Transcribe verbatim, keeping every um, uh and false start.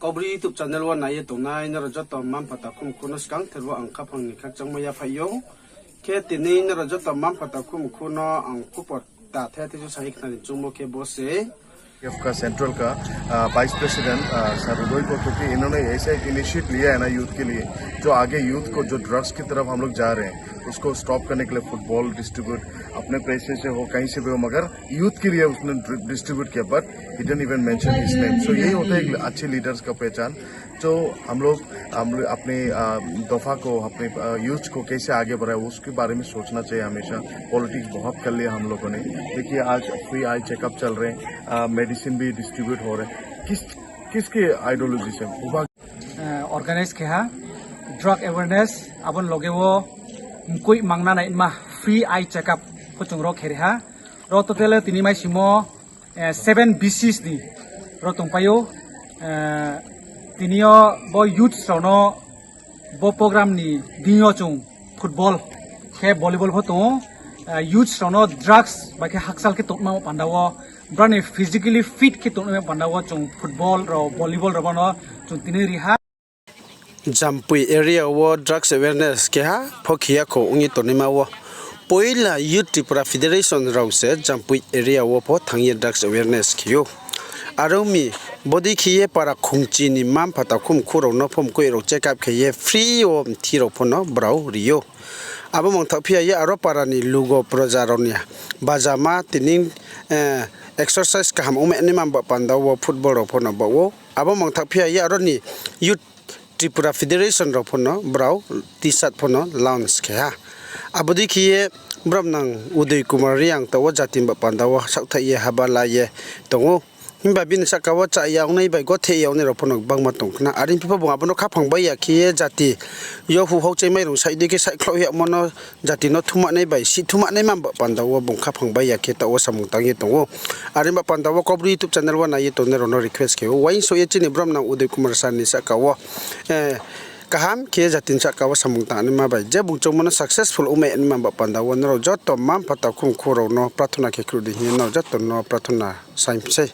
Kaubru YouTube channel wo nai ye tongnai nrao joto mma-mpha takhu mkhu no skangther wo ang khaphang ni khakchangmo yaphaih ou. Khe tini nrao joto mma-mpha takhu mkhu no ang khupor ta the theisu sa ye khnari choungmo khe bo se. F का सेंट्रल का, अ, vice president, अ, सर उदय को, क्योंकि इन्होंने ऐसा एक इनिशिएट लिया है ना यूथ के लिए, जो आगे यूथ को जो ड्रग्स की तरफ हम लोग जा रहे हैं, उसको स्टॉप करने के लिए फुटबॉल डिस्ट्रीब्यूट अपने पैसे से हो, कहीं से भी हो, मगर यूथ के लिए उसने डिस्ट्रीब्यूट किया, but he didn't even mention his name। So यही होता है एक अच्छे लीडर्स का पहचान। तो हम लोग, हम लोग अपने, अ, दफा को, अपने, अ, यूथ को कैसे आगे बढ़ाए, उसके बारे में सोचना चाहिए हमेशा। पॉलिटिक्स बहुत कर लिया हम लोगों ने। देखिए, आज फ्री आई चेकअप चल रहे हैं, अ, मेडिसिन भी डिस्ट्रीब्यूट हो रहे हैं। किस, किसके आइडियोलॉजी से? Bubagra organize khe ha drug awareness, abo ni loge wo mkoih mangna naima free eye checkup pho chung ro khe ri ha. Ro total tini maisingmo, eh, seven B Cs ni ro tongpai ou. Eh, tini yo bo youths rao no bo program ni deing yo chung football khe volleyball pho tong ou. Eh, youths rao no drugs bai khe hakchal khe tongma panda wo, brao ni physically fit khe tongma panda wo chung football rao, volleyball rao bo no chung tini ri ha. Jampui area wo drugs awareness keha pho khe ya kho ong ye tongnaima wo, poila Youth Tripura Federation rao se Jampui area wo pho thanng ye drugs awareness khe ou. Aro mi bodei khe ye para khongchi ni mma-mpha takhu mkhu rao no pho mkoih rao check up khe ye free wo mthi rao pho no brao ri ou. Abo mangthaoh phi ya ye aro para ni lugo proja rao ni bajama tini, eh, exercise kaham ongmai naima ba panda wo football rao pho no baoh ou. Abo mangthaoh phi ya ye aro ni Youth Tripura Federation rao pho no brao T-shirt pho no launch khe ha. Abo dei khe ye bromnang Udoy Kumar Reang taoh wo jati ni ba panda wo saohthaih ye haba la ye tong ou. Himba bini sahka wo chá ya ongnai bai gothe ya ongnai rao pho no gbangma tong khna. Are phi pho bung abo no khaphang bai ya khe ye jati yo huhhau chai mairung saih dei khe saihkhlouh yagmo no jati no thumanai bai sih thumanai ma ba panda wo bung khaphang bai ya khe taoh wo samung tang ye tong ou. Are ba panda wo Kaubru YouTube channel wo nai ye tongnai rao no request khe ou, uaingsouh ye chini bromnang Udoy Kumar sir ni sahka wo, eh, kaham khe ye jati ni sahka wo samung tangnaima bai je bung choungmo no successful ongmai naima ba panda wo nrao joto mma-mpha takhu mkhu rao no prathona khe khruh di hing ye nrao joto no prathona saing sei.